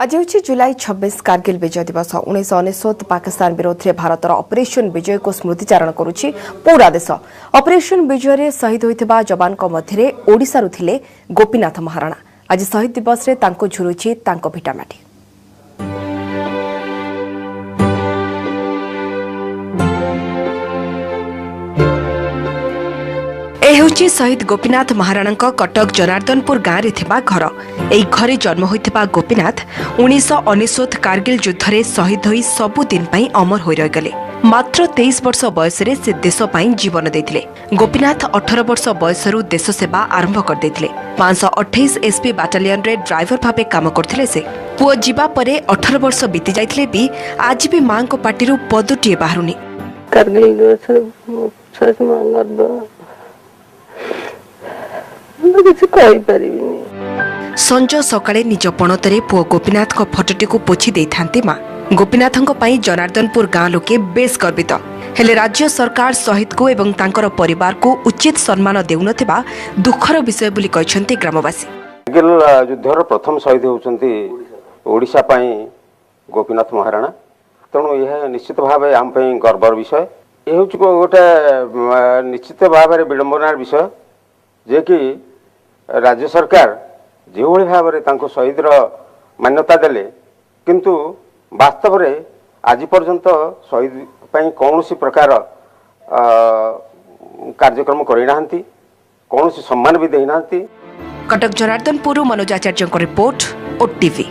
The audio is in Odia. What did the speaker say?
ଆଜି ହେଉଛି ଜୁଲାଇ 26, କାର୍ଗିଲ ବିଜୟ ଦିବସ। 1999 ପାକିସ୍ତାନ ବିରୋଧରେ ଭାରତର ଅପରେସନ ବିଜୟକୁ ସ୍ମୃତିଚାରଣ କରୁଛି ପୁରା ଦେଶ। ଅପରେସନ ବିଜୟରେ ଶହୀଦ ହୋଇଥିବା ଯବାନଙ୍କ ମଧ୍ୟରେ ଓଡ଼ିଶାରୁ ଥିଲେ ଗୋପୀନାଥ ମହାରଣା। ଆଜି ଶହୀଦ ଦିବସରେ ତାଙ୍କୁ ଝୁରୁଛି ତାଙ୍କ ଭିଟାମାଟି। ଏ ହେଉଛି ଶହୀଦ ଗୋପୀନାଥ ମହାରଣାଙ୍କ କଟକ ଜନାର୍ଦ୍ଦନପୁର ଗାଁରେ ଥିବା ଘର। ଏହି ଘରେ ଜନ୍ମ ହୋଇଥିବା ଗୋପୀନାଥ 1999 କାର୍ଗିଲ ଯୁଦ୍ଧରେ ଶହୀଦ ହୋଇ ସବୁଦିନ ପାଇଁ ଅମର ହୋଇ ରହିଗଲେ। ମାତ୍ର 23 ବର୍ଷ ବୟସରେ ସେ ଦେଶ ପାଇଁ ଜୀବନ ଦେଇଥିଲେ। ଗୋପୀନାଥ 18 ବର୍ଷ ବୟସରୁ ଦେଶସେବା ଆରମ୍ଭ କରିଦେଇଥିଲେ। 528 ଏସ୍ପି ବାଟାଲିୟନରେ ଡ୍ରାଇଭର ଭାବେ କାମ କରୁଥିଲେ ସେ। ପୁଅ ଯିବା ପରେ 18 ବର୍ଷ ବିତି ଯାଇଥିଲେ ବି ଆଜି ବି ମାଙ୍କ ପାଟିରୁ ପଦୁଟିଏ ବାହାରୁନି। କାର୍ଗିଲ ଦିବସରେ ଗର୍ବ, ମୁଁ କିଛି କହିପାରିବିନି। ସଞ୍ଜ ସକାଳେ ନିଜ ପଣତରେ ପୁଅ ଗୋପୀନାଥଙ୍କ ଫଟୋଟିକୁ ପୋଛି ଦେଇଥାନ୍ତି ମା। ଗୋପୀନାଥଙ୍କ ପାଇଁ ଜନାର୍ଦ୍ଦନପୁର ଗାଁ ଲୋକେ ବେଶ୍ ଗର୍ବିତ। ହେଲେ ରାଜ୍ୟ ସରକାର ଶହୀଦକୁ ଏବଂ ତାଙ୍କର ପରିବାରକୁ ଉଚିତ ସମ୍ମାନ ଦେଉନଥିବା ଦୁଃଖର ବିଷୟ ବୋଲି କହିଛନ୍ତି ଗ୍ରାମବାସୀ। କାର୍ଗିଲ ଯୁଦ୍ଧର ପ୍ରଥମ ଶହୀଦ ହେଉଛନ୍ତି ଓଡ଼ିଶା ପାଇଁ ଗୋପୀନାଥ ମହାରଣା। ତେଣୁ ଏହା ନିଶ୍ଚିତ ଭାବେ ଆମ ପାଇଁ ଗର୍ବର ବିଷୟ। ଏ ହେଉଛି ଗୋଟେ ନିଶ୍ଚିତ ଭାବରେ ବିଡ଼ମ୍ବନାର ବିଷୟ ଯେ କି ରାଜ୍ୟ ସରକାର ଯେଉଁଭଳି ଭାବରେ ତାଙ୍କୁ ଶହୀଦର ମାନ୍ୟତା ଦେଲେ, କିନ୍ତୁ ବାସ୍ତବରେ ଆଜି ପର୍ଯ୍ୟନ୍ତ ଶହୀଦ ପାଇଁ କୌଣସି ପ୍ରକାର କାର୍ଯ୍ୟକ୍ରମ କରିନାହାନ୍ତି, କୌଣସି ସମ୍ମାନ ବି ଦେଇନାହାନ୍ତି। କଟକ ଜନାର୍ଦ୍ଦନପୁରରୁ ମନୋଜ ଆଚାର୍ଯ୍ୟଙ୍କ ରିପୋର୍ଟ, ଓଟିଭି।